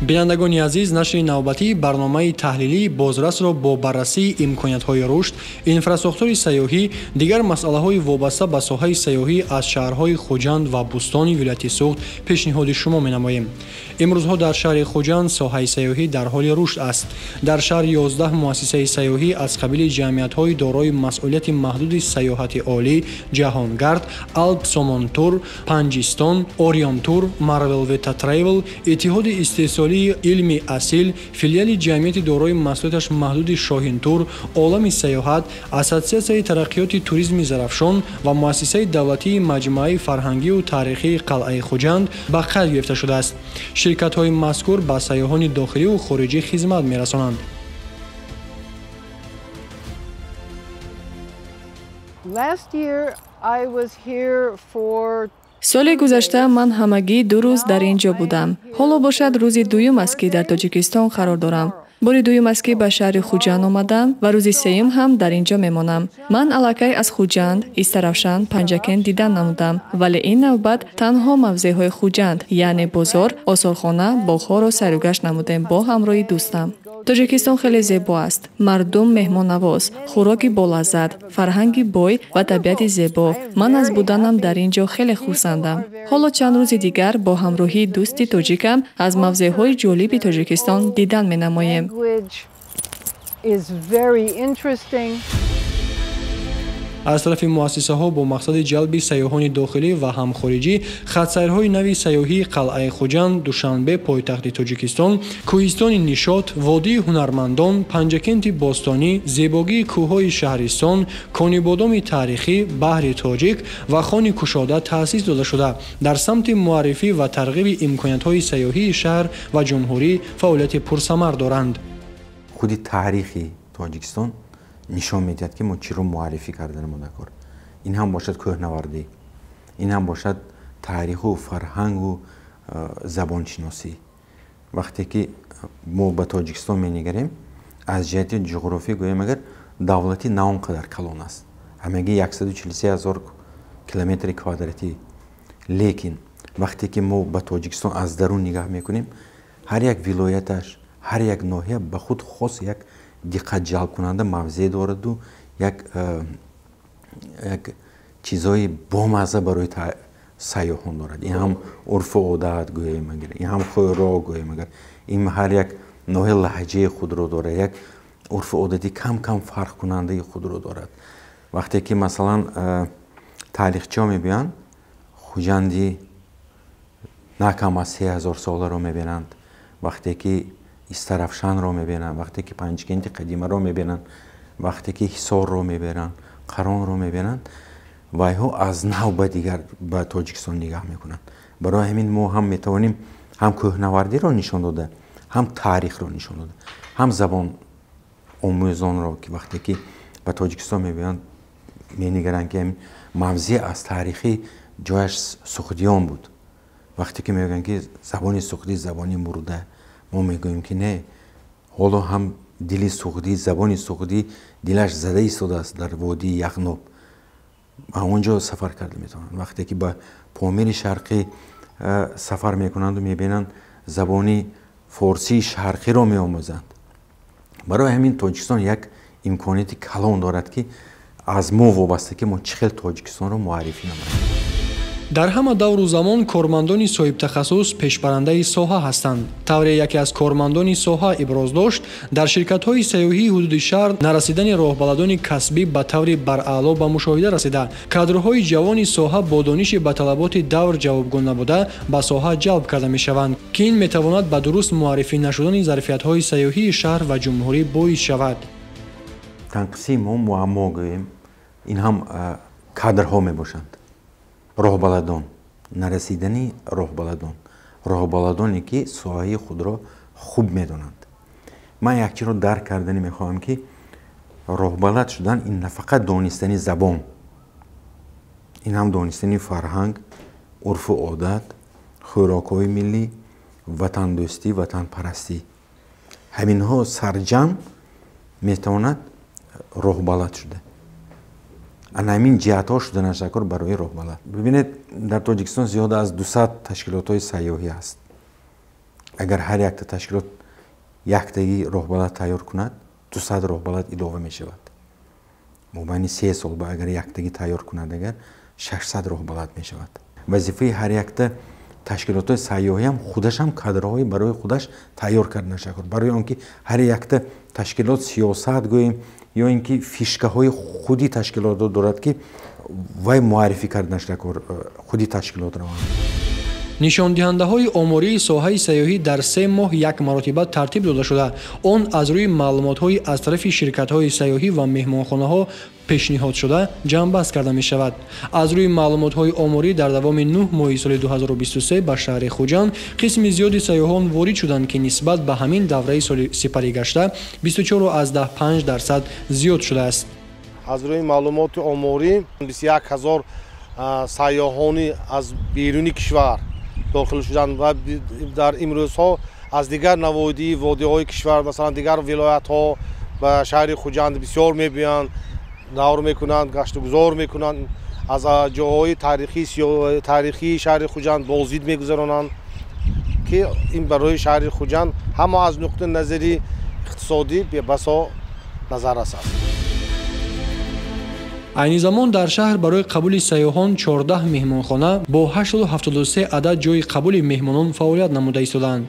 Бинандагони азиз, нашри навбатии барномаи таҳлилии бозрасро бо баррасии имкониятҳои рушд, инфрасохтори сайёҳӣ, дигар масъалаҳои вобаста ба соҳаи сайёҳӣ аз шаҳрҳои Хуҷанд ва Бӯстони вилояти Суғд пешниҳоди шумо менамоем. Имрӯзҳо дар шаҳри Хуҷанд соҳаи сайёҳӣ дар ҳоли рушд аст. Дар шаҳр 11 муассисаи сайёҳӣ аз қабили ҷамъиятҳои дорои масъулияти маҳдуди сайёҳати олӣ, Ҷаҳонгард, Алп Сомонтур, Панҷистон, Орионтур, Марвел Вета Тревел, Иттиҳоди истеҳсолии илми асил, филиали ҷамъияти дорои масъулияташ маҳдуди Шоҳинтур, Олами сайёҳат, Ассотсиатсияи тараққиёти туризми Зарафшон ва муассисаи давлатии маҷмӯаи фарҳангию таърихии қалъаи Хуҷанд ба қайд гирифта шудааст. Ширкатҳои мазкур ба сайёҳони дохиливу хориҷӣ хизмат мерасонанд. Last year I was here for Соли гузашта ман ҳамагӣ 2 рӯз дар ин ҷо будам. Ҳоло бошад рӯзи дуюм аст, ки дар Тоҷикистон қарор дорам. Бори дуюм аст, ки ба шаҳри Хуҷанд омадам ва рӯзи сеюм ҳам дар ин ҷо мемонам. Ман аллакай аз Хуҷанд, Истаравшан, Панҷакент дидан намудам, вале ин навбат танҳо мавзеъҳои Хуҷанд, яъне бозор, осорхона, боғҳоро сайругашт намудем бо ҳамроҳи дӯстам. Тоҷикистон хеле зебо аст. Мардум меҳмоннавоз, хӯроки болаззат, фарҳанги бой ва табиати зебо. Ман аз буданам дар ин ҷо хеле хурсандам. Ҳоло чанд рӯзи дигар бо ҳамроҳии дӯсти тоҷикам аз мавзеъҳои ҷолиби Тоҷикистон дидан менамоем. is very interesting. Аз тарафи муассисаҳо бо мақсади ҷалби сайёҳони дохилӣ ва ҳам хориҷӣ хатсайрҳои нави сайёҳии қалъаи Хуҷанд, Душанбе, пойтахти Тоҷикистон, кӯҳистони Нишот, водии ҳунармандон, Панҷакенти бостонӣ, зебогии кӯҳҳои шаҳристон, Конибодоми таърихӣ, баҳри Тоҷик ва хони кушода таъсис дода шуда, дар самти муаррифӣ ва тарғиби имкониятҳои сайёҳии шаҳр ва ҷумҳурӣ фаъолияти пурсамар доранд. Худи таърихи Тоҷикистон нишон медиҳад, ки мо чиро муаррифӣ карданамон дар кор. Ин ҳам бошад кӯҳнавардӣ, ин ҳам бошад таъриху фарҳангу забоншиносӣ. Вақте ки мо ба Тоҷикистон менигарем, аз ҷиҳати ҷуғрофӣ гӯем агар давлати на он қадар калон аст, ҳамагӣ 143 000 километри квадратӣ. Лекин вақте ки мо ба Тоҷикистон аз дарун нигаҳ мекунем, ҳар як вилояташ, ҳар як ноҳия ба худ хос як диққат ҷалбкунанда мавзеъ дораду як чизҳои бомазза барои сайёҳон дорад. Ин ҳам урфу одат гӯем агар, ин ҳам хӯрок гӯем агар, ин ҳар як ноҳия лаҳҷаи худро дорад, як урфу одати кам-кам фарқкунандаи худро дорад. Вақте ки масалан таърихчиҳо мебиёянд, Хуҷанди на кам аз 3000 соларо мебинанд, вақте ки Истаравшанро мебинанд, вақте ки Панҷакенти қадимаро мебинанд, вақте ки Ҳисорро мебинанд, Қаронро мебинанд, вайҳо аз нав ба дигар ба Тоҷикистон нигаҳ мекунанд. Барои ҳамин мо ҳам метавонем ҳам кӯҳнавардиро нишон дода, ҳам таърихро нишон дода, ҳам забон омӯзонро, ки вақте ки ба Тоҷикистон мебиёянд, менигаранд, ки ҳамин мавзеъ аз таърихӣ ҷояш Суғдиён буд. Вақте ки мегӯянд, ки забони суғдӣ забони мурда, мо мегӯем, ки не, ҳоло ҳам дили суғдӣ, забони суғдӣ дилаш зада истодааст дар водии Яғноб. Ба он ҷо сафар карда метавонанд. Вақте ки ба Помири Шарқӣ сафар мекунанду мебинанд, забони форсии шарқиро меомӯзанд. Барои ҳамин Тоҷикистон як имконияти калон дорад, ки аз мо вобаста, ки мо чӣ хел Тоҷикистонро муаррифӣ намоем. Дар ҳама давру замон кормандони соҳибтахассус пешбарандаи соҳа ҳастанд. Тавре яке аз кормандони соҳа иброз дошт, дар ширкатҳои сайёҳии ҳудуди шаҳр нарасидани роҳбаладони касбӣ ба таври бараъло ба мушоҳида расида, кадрҳои ҷавони соҳа бо дониши ба талаботи давр ҷавобгӯ набуда ба соҳа ҷалб карда мешаванд, ки ин метавонад ба дуруст муаррифӣ нашудани зарфиятҳои сайёҳии шаҳр ва ҷумҳурӣ боис шавад. Танқисии мо муаммо гӯем, ин ҳам кадрҳо мебошанд. Роҳбаладон, нарасидани роҳбаладон, роҳбаладоне ки соҳаи худро хуб медонанд. Ман як чиро дарк кардани мехоҳам, ки роҳбалад шудан ин на фақат донистани забон, ин ҳам донистани фарҳанг, урфу одат, хӯрокҳои миллӣ, ватандӯстӣ, ватанпарастӣ. Ҳаминҳо сарҷамъ метавонад роҳбалад шуда. Ана ҳамин ҷиҳатҳо шуданаш даркор барои роҳбалад. Бибинед, дар Тоҷикистон зиёда аз 200 ташкилотҳои сайёҳӣ ҳаст. Агар ҳар якта ташкилот яктаги роҳбалад тайёр кунад, 200 роҳбалад илова мешавад. Мобайни 3 сол ба агар яктаги тайёр кунад, агар 600 роҳбалад мешавад. Вазифаи ҳар якта ташкилотҳои сайёҳиам худашам кадрҳои барои худаш тайёр карда нашакор. Барои он ки ҳар якта ташкилот сиёсат гӯем ё ин ки фишкаҳои худи ташкилотро дорад, ки вай муаррифӣ карда нашакор худи ташкилотро. Нишондиҳандаҳои омории соҳаи сайёҳӣ дар 3 моҳ як маротиба тартиб дода шуда. Он аз рӯи маълумотҳои аз тарафи ширкатҳои сайёҳӣ ва меҳмонхонаҳо пешниҳодшуда ҷамъбаст карда мешавад. Аз рӯи маълумотҳои оморӣ дар давоми 9 моҳи соли 2023 ба шаҳри Хуҷанд қисми зиёди сайёҳон ворид шуданд, ки нисбат ба ҳамин давраи соли сипаригашта 24,5% зиёд шудааст. Аз рӯи маълумоти оморӣ 21 ҳазор сайёҳони аз беруни кишвар дохил шуданд ва дар имрӯзҳо аз дигар навоҳии водиҳои кишвар, масалан дигар вилоятҳо ба шаҳри Хуҷанд бисёр мебиёянд, давр мекунанд, гаштугузор мекунанд, аз ҷойҳои таърихии шаҳри Хуҷанд боздид мегузаронанд, ки ин барои шаҳри Хуҷанд ҳама аз нуқтаи назари иқтисодӣ бебасо назаррас аст. Айни замон дар шаҳр барои қабули сайёҳон 14 меҳмонхона бо 873 адад ҷойи қабули меҳмонон фаъолият намуда истодаанд.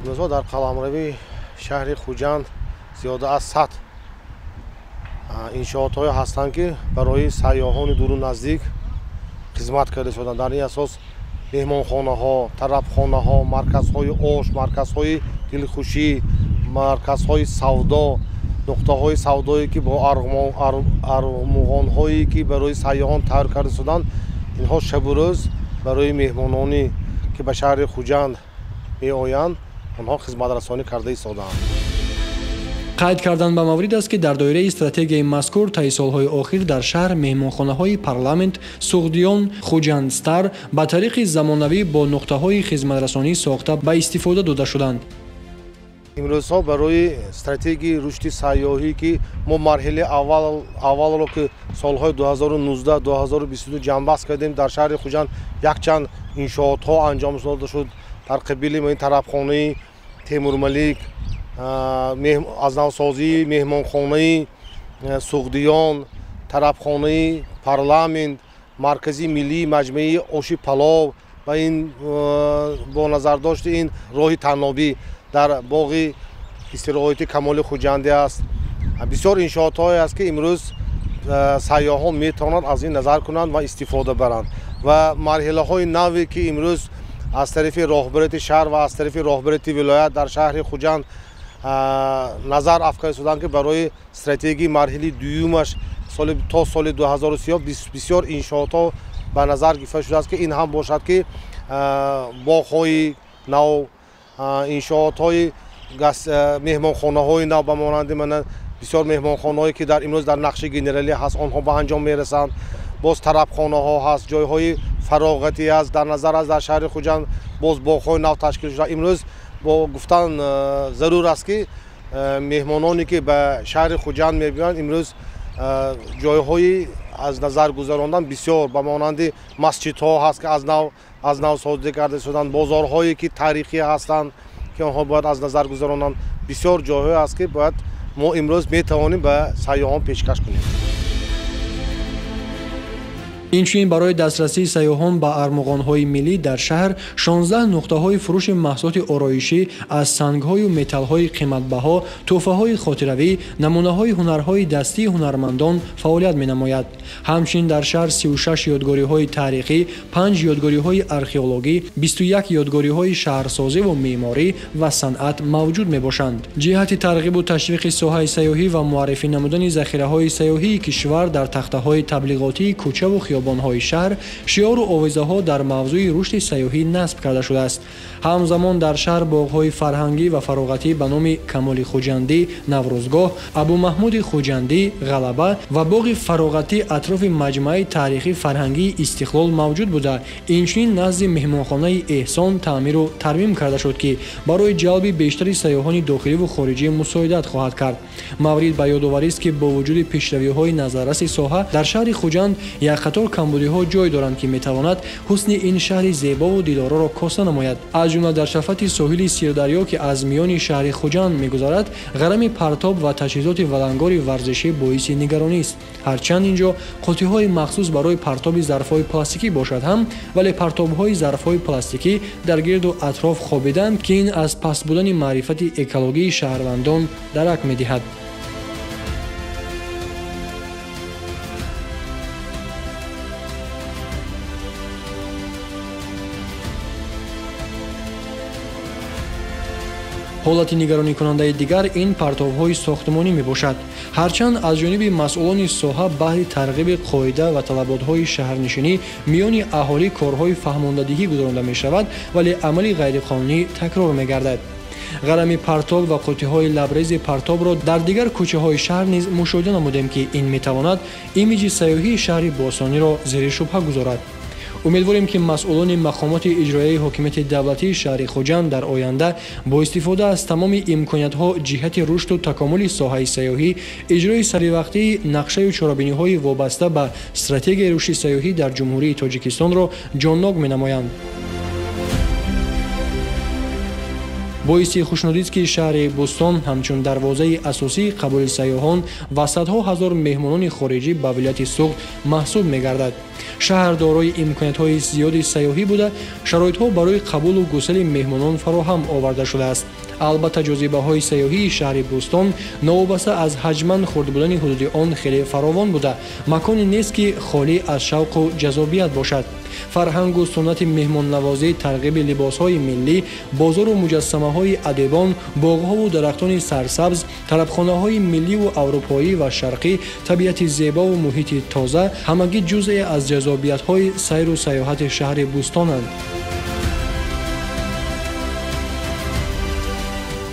Имрӯзҳо дар қаламрави шаҳри Хуҷанд зиёда аз 100 иншоотҳое ҳастанд, ки барои сайёҳони дуру наздик хизмат карда истодаанд. Дар ин асос меҳмонхонаҳо, тарабхонаҳо, марказҳои ош, марказҳои дилхушӣ, марказҳои савдо, нуқтаҳои савдое, ки бо армуғонҳое, ки барои сайёҳон тайёр карда шуданд, инҳо шабу рӯз барои меҳмононе, ки ба шаҳри Хуҷанд меоянд, онҳо хизматрасонӣ карда истодаанд. Қайд кардан ба маврид аст, ки дар доираи стратегияи мазкур таи солҳои охир дар шаҳр меҳмонхонаҳои Парламент, Суғдиён, Хуҷандстар ба тариқи замонавӣ бо нуқтаҳои хизматрасонӣ сохта ба истифода дода шуданд. Имрӯзҳо барои стратегияи рушди сайёҳӣ, ки мо марҳилаи аввалро, ки солҳои 2019-2022 ҷамъбаст кардем, дар шаҳри Хуҷанд якчанд иншоотҳо анҷом дода шуд. Дар қабили тарабхонаи Темурмалик, аз навсозии меҳмонхонаи Суғдиён, тарабхонаи Парламент, маркази миллии маҷмӯаи оши палов ва ин бо назардошти ин роҳи таннобӣ дар боғи истироҳати Камоли Хуҷандӣ аст. Бисёр иншоотҳое аст, ки имрӯз сайёҳон метавонанд аз ин назар кунанд ва истифода баранд. Ва марҳилаҳои наве, ки имрӯз аз тарафи роҳбарияти шаҳр ва аз тарафи роҳбарияти вилоят дар шаҳри Хуҷанд назар афканда шуданд, ки барои стратегияи марҳилаи дуюмаш то соли 2030 бисёр иншоотҳо ба назар гирифта шудааст, ки ин ҳам бошад, ки боғҳои нав, иншоотҳои меҳмонхонаҳои нав ба монанди мана бисёр меҳмонхонаҳое, ки дар имрӯз дар нақши генералӣ ҳаст, онҳо ба анҷом мерасанд. Боз тарабхонаҳо ҳаст, ҷойҳои фароғатӣ аст. Дар назар аст дар шаҳри Хуҷанд боз боғҳои нав ташкил шуда. Имрӯз бо гуфтан зарур аст, ки меҳмононе, ки ба шаҳри Хуҷанд мебиёянд, имрӯз ҷойҳои аз назар гузарондан бисёр ба монанди масҷидҳо ҳаст, ки аз нав созӣ карда шуданд, бозорҳое, ки таърихӣ ҳастанд, ки онҳо бояд аз назар гузаронанд. Бисёр ҷойҳое аст, ки бояд мо имрӯз метавонем ба сайёҳон пешкаш кунем. Инчунин барои дастрасии сайёҳон ба армуғонҳои миллӣ дар шаҳр 16 нуқтаҳои фурӯши маҳсулоти ороишӣ аз сангҳою металлҳои қиматбаҳо, тӯҳфаҳои хотиравӣ, намунаҳои ҳунарҳои дастии ҳунармандон фаъолият менамояд. Ҳамчунин дар шаҳр 36 ёдгориҳои таърихӣ, 5 ёдгориҳои археологӣ, 21 ёдгориҳои шаҳрсозӣ ва меъморӣ ва санъат мавҷуд мебошанд. Ҷиҳати тарғибу ташвиқи соҳаи сайёҳӣ ва муаррифӣ намудани захираҳои сайёҳии кишвар дар тахтаҳои таблиғотии кӯчаву хиёбонҳои шаҳр шиору овезаҳо дар мавзӯи рушди сайёҳӣ насб карда шудааст. Ҳамзамон дар шаҳр боғҳои фарҳангӣ ва фароғатӣ ба номи Камоли Хуҷандӣ, Наврӯзгоҳ, Абумаҳмуди Хуҷандӣ, Ғалаба ва боғи фароғатӣ атрофи маҷмӯаи таърихӣ фарҳангии Истиқлол мавҷуд буда. Инчунин назди меҳмонхонаи Эҳсон таъмиру тармим карда шуд, ки барои ҷалби бештари сайёҳони дохиливу хориҷӣ мусоидат хоҳад кард. Маврид ба ёдоварист, ки бо вуҷуди пешравиҳои назарраси соҳа дар шаҳри Хуҷанд як қатор камбудиҳо ҷой доранд, ки метавонад ҳусни ин шаҳри зебову дилороро коста намояд. Аз ҷумла дар шафати соҳили Сирдарё, ки аз миёни шаҳри Хуҷанд мегузарад, ғарами партоб ва таҷҳизоти валангори варзишӣ боиси нигаронист. Ҳарчанд ин ҷо қуттиҳои махсус барои партоби зарфҳои пластикӣ бошад ҳам, вале партобҳои зарфҳои пластикӣ дар гирду атроф хобиданд, ки ин аз паст будани маърифати экологии шаҳрвандон дарак медиҳад. Ҳолати нигаронӣкунандаи дигар ин партобҳои сохтмонӣ мебошад. Ҳарчанд аз ҷониби масъулони соҳа баҳри тарғиби қоида ва талаботҳои шаҳрнишинӣ миёни аҳолӣ корҳои фаҳмондадиҳӣ гузаронда мешавад, вале амали ғайриқонунӣ такрор мегардад. Ғарами партоб ва қуттиҳои лабрези партобро дар дигар кӯчаҳои шаҳр низ мушоҳида намудем, ки ин метавонад имиҷи сайёҳии шаҳри бостониро зери шубҳа гузорад. Умедворем, ки масъулони мақомоти иҷроияи ҳокимияти давлатии шаҳри Хуҷанд дар оянда бо истифода аз тамоми имкониятҳо ҷиҳати рушду такомули соҳаи сайёҳӣ, иҷрои саривақтии нақшаю чорабиниҳои вобаста ба стратегияи рушди сайёҳӣ дар Ҷумҳурии Тоҷикистонро ҷоннок менамоянд. Боиси хушнудист, ки шаҳри Бӯстон ҳамчун дарвозаи асосии қабули сайёҳон ва садҳо ҳазор меҳмонони хориҷӣ ба вилояти Суғд маҳсуб мегардад. Шаҳр дорои имкониятҳои зиёди сайёҳӣ буда, шароитҳо барои қабулу гусели меҳмонон фароҳам оварда шудааст. Албатта, ҷозибаҳои сайёҳии шаҳри Бӯстон новобаста аз ҳаҷман хурд будани ҳудуди он хеле фаровон буда, маконе нест, ки холӣ аз шавқу ҷазобият бошад. Фарҳангу суннати меҳмоннавозӣ, тарғиби либосҳои миллӣ, бозору муҷассамаҳои адибон, боғҳову дарахтони сарсабз, тарабхонаҳои милливу аврупоӣ ва шарқӣ, табиати зебову муҳити тоза ҳамагӣ ҷузъе аз ҷазобиятҳои сайру сайёҳати шаҳри Бӯстонанд.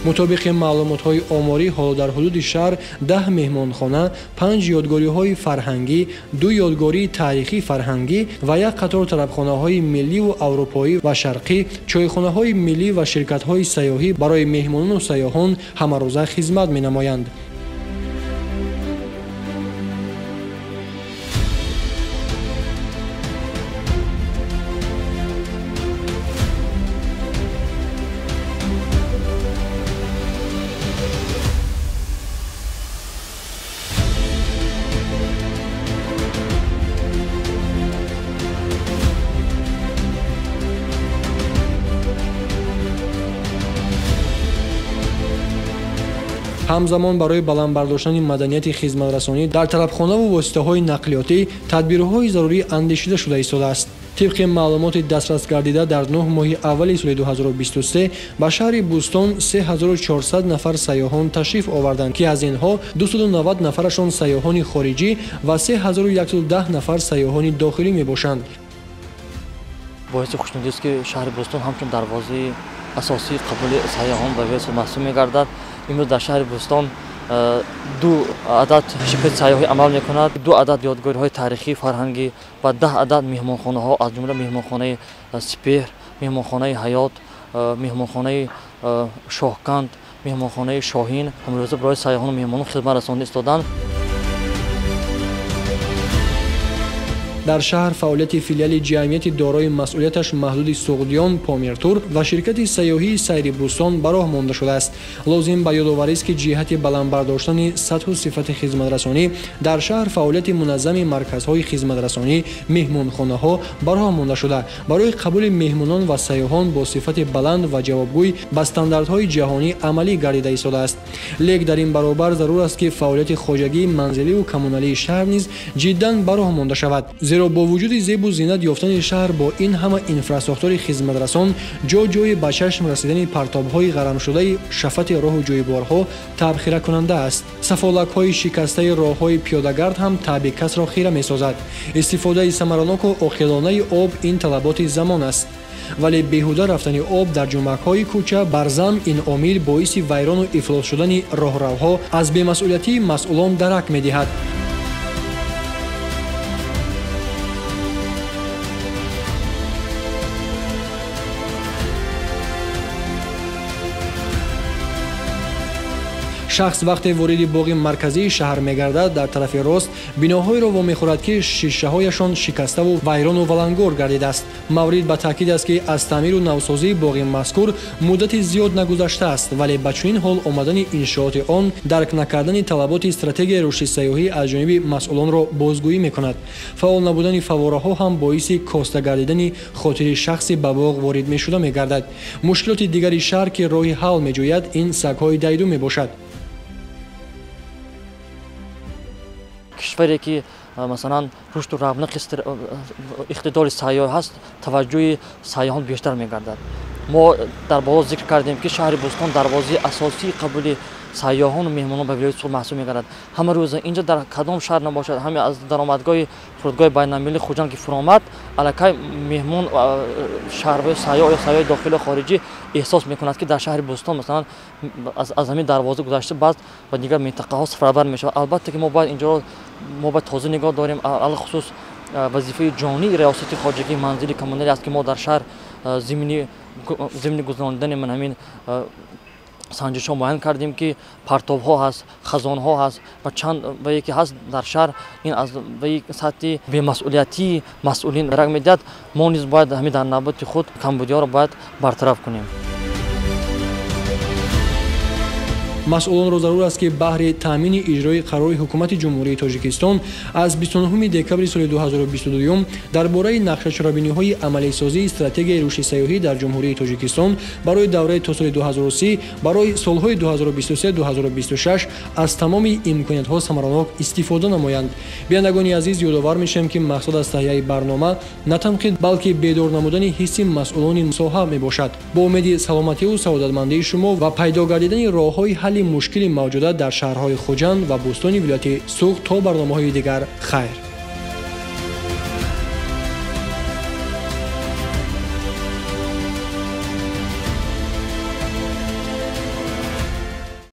Мутобиқи маълумотҳои оморӣ, ҳоло дар ҳудуди шаҳр 10 меҳмонхона, 5 ёдгориҳои фарҳангӣ, 2 ёдгории таърихӣ фарҳангӣ ва як қатор тарабхонаҳои милливу аврупоӣ ва шарқӣ, чойхонаҳои миллӣ ва ширкатҳои сайёҳӣ барои меҳмонону сайёҳон ҳамарӯза хизмат менамоянд. Ҳамзамон барои баланд бардоштани маданияти хизматрасонӣ дар тарабхонаву воситаҳои нақлиётӣ тадбирҳои зарурӣ андешида шуда истодааст. Тибқи маълумоти дастрасгардида дар 9 моҳи аввали соли 2023 ба шаҳри Бӯстон 3400 нафар сайёҳон ташриф оварданд, ки аз инҳо 290 нафарашон сайёҳони хориҷӣ ва 3110 нафар сайёҳони дохилӣ мебошанд. Боиси хушнудист, ки шаҳри Бӯстон ҳамчун дарвозаи асосии қабули сайёҳон ба вилоят маҳсуб мегардад. Имрӯз дар шаҳри Бӯстон 2 адад ширкати сайёҳӣ амал мекунад, 2 адад ёдгориҳои таърихӣ фарҳангӣ ва 10 адад меҳмонхонаҳо, аз ҷумла меҳмонхонаи Сипеҳр, меҳмонхонаи Ҳаёт, меҳмонхонаи Шоҳканд, меҳмонхонаи Шоҳин ҳамрӯза барои сайёҳону меҳмонон хизмат расонда истоданд. Дар шаҳр фаъолияти филиали ҷамъияти дорои масъулияташ маҳдуди Суғдиён Помиртур ва ширкати сайёҳии Сайри Бӯстон ба роҳ монда шудааст. Лозим ба ёдоварист, ки ҷиҳати баланд бардоштани сатҳу сифати хизматрасонӣ дар шаҳр фаъолияти муназзами марказҳои хизматрасонӣ, меҳмонхонаҳо ба роҳ монда шуда, барои қабули меҳмонон ва сайёҳон бо сифати баланд ва ҷавобгӯй ба стандартҳои ҷаҳонӣ амалӣ гардида истодааст. Лек дар ин баробар зарур аст, ки фаъолияти хоҷагии манзиливу коммуналии шаҳр низ ҷиддан ба роҳ монда шавад. Зеро бо вуҷуди зебу зинат ёфтани шаҳр бо ин ҳама инфрасохтори хизматрасон, ҷо-ҷои ба чашм расидани партобҳои ғарамшудаи шафати роҳу ҷӯйборҳо табхиракунанда аст. Сафолакҳои шикастаи роҳҳои пиёдагард ҳам таъби касро хира месозад. Истифодаи самараноку оқилонаи об ин талаботи замон аст. Вале беҳуда рафтани об дар ҷумакҳои кӯча барзам ин омил боиси вайрону ифлос шудани роҳравҳо аз бемасъулиятии масъулон дарак медиҳад. Шахс вақте вориди боғи марказии шаҳр мегардад, дар тарафи рост биноҳоеро вомехӯрад, ки шишаҳояшон шикаставу вайрону валангор гардидааст. Маврид ба таъкид аст, ки аз таъмиру навсозии боғи мазкур муддати зиёд нагузаштааст, вале ба чунин ҳол омадани иншооти он дарк накардани талаботи стратегияи рушди сайёҳӣ аз ҷониби масъулонро бозгӯӣ мекунад. Фаъол набудани фаввораҳо ҳам боиси коста гардидани хотири шахси ба боғ ворид мешуда мегардад. Мушкилоти дигари шаҳр, ки роҳи ҳал меҷӯяд, ин сагҳои дайду мебошад. Кишваре ки масалан рушду равнақи иқтидори сайёҳ ҳаст, таваҷҷӯҳи сайёҳон бештар мегардад. Мо дар боло зикр кардем, ки шаҳри Бӯстон дарвозаи асосии қабули сайёҳону меҳмонон ба вилояти Суғд маҳсуб мегардад. Ҳама рӯза инҷо дар кадом шаҳр набошад, ҳаме аз даромадгоҳи фурудгоҳи байналмилалии Хуҷанд ки фуромад, аллакай меҳмон шаҳрҳои сайёҳ ё сайёҳи дохилию хориҷӣ эҳсос мекунад, ки дар шаҳри Бӯстон масалан аз ҳамин дарвоза гузашта баъд ба дигар минтақаҳо сафарбар мешавад. Албатта ки мо бояд инҷоро мо бояд тоза нигоҳ дорем. Алхусус вазифаи ҷонии риёсати хоҷагии манзили коммуналӣ аст, ки мо дар шаҳр зимни гузаронидани ман ҳамин санҷишҳо муайян кардем, ки партовҳо ҳаст, хазонҳо ҳаст ва чанд вае ки ҳаст дар шаҳр, ин аз ваи сатҳи бемасъулиятии масъулин дарак медиҳад. Мо низ бояд ҳамин дар навбати худ камбудиҳоро бояд бартараф кунем. Масъулонро зарур аст, ки баҳри таъмини иҷрои қарори Ҳукумати Ҷумҳурии Тоҷикистон аз 29 декабри соли 2022 дар бораи нақшачорабиниҳои амалисозии стратегияи рушди сайёҳӣ дар Ҷумҳурии Тоҷикистон барои давраи то соли 2030 барои солҳои 2023-2026 аз тамоми имкониятҳо самаранок истифода намоянд. Бинандагони азиз, ёдовар мешавем, ки мақсад аз таҳияи барнома на танқид, балки бедор намудани ҳисси масъулони соҳа мебошад. Бо умеди саломативу саодатмандии шумо ва пайдо гардидани роҳҳои ҳалли мушкили мавҷуда дар шаҳрҳои Хуҷанд ва Бӯстони вилояти Суғд то барномаҳои дигар хайр.